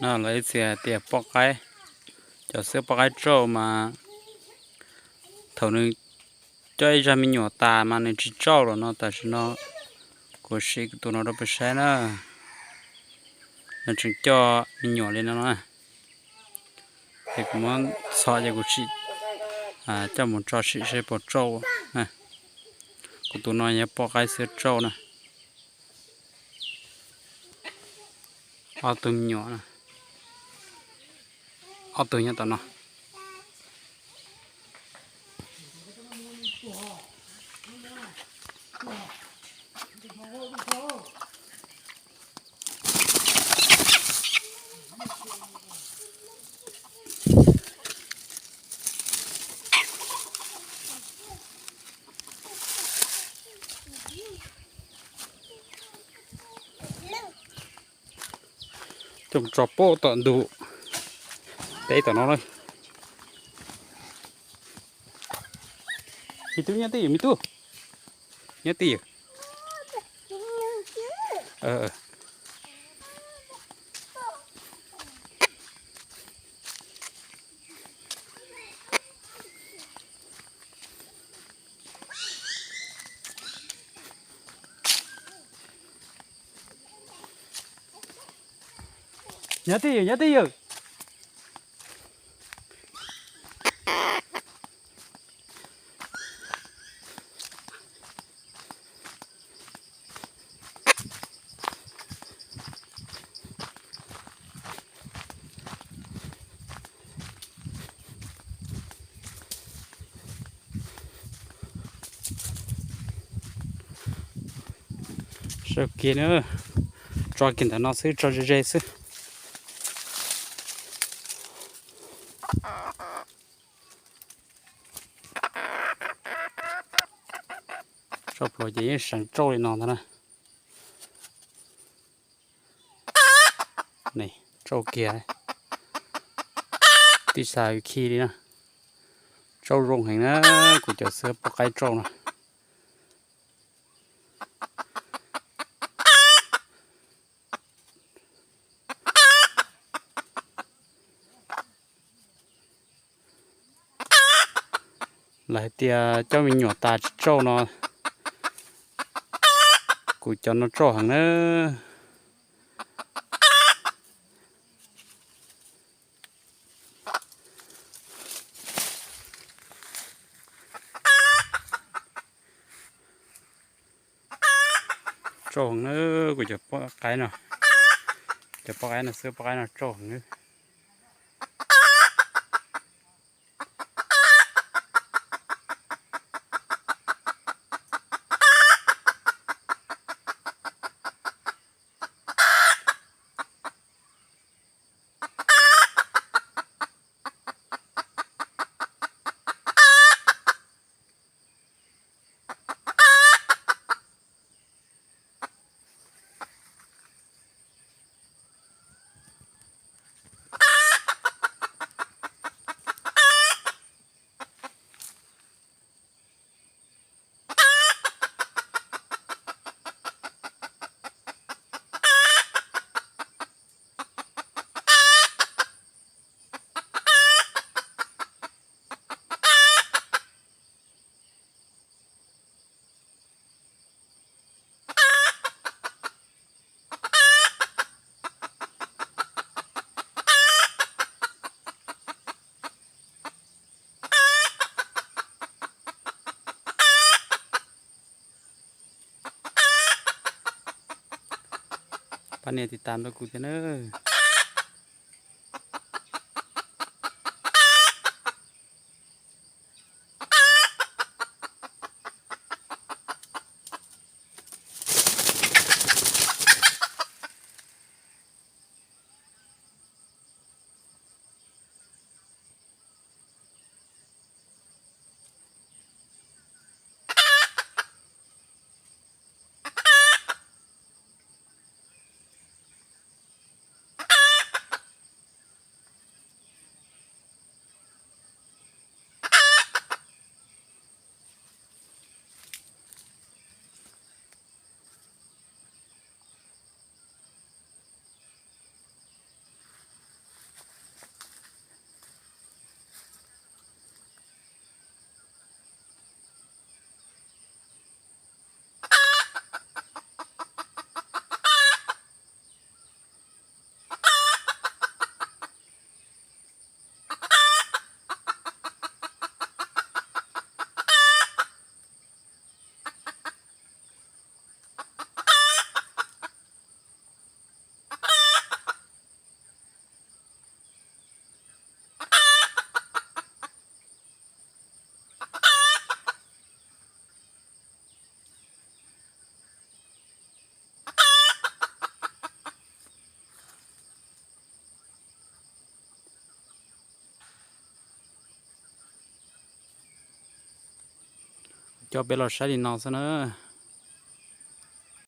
No lawv ib txhia tias poj qaib, cov xwb poj qaib tsauj mas thaum nws coj ib zag me nyuam tas mas nws tsis tsauj lawm no. Tam sim no kuv sim tus no rau peb saib na, nws tseem coj me nyuam li no na. Es kuv muab txhom ces kuv sim coj mus tso sim seb puas tsauj. Kuv tus no yog poj qaib xwb tsauj na. Ob tug me nyuam, ob tug nyob tom no. Coj mus tso pab tom ntug, peb tom no na. Me tub nyob twj ywm, me tub nyob twj ywm. Nyob twj ywm, nyob twj ywm. Sawv kiag na, tso kiag ntawm no xwb, tso ze ze xwb. Tsauj plhuav ces yeej seev tsauj li no ntag na. Tsauj kiag, tib xav khi li na. Tsauj zoo heev na, kuv cov xwb poj qaib tsauj no. Lawv hais tias coj me nyuam tas tsis tsauj no, kuv cov no tsauj heev na. Tsauj heev na, kuv cov poj qaib no, cov poj qaib no xwb, poj qaib no tsauj heev. Pab nias tiv tam rau kuv thiab nawb. Coj peb los saib li no xwb na.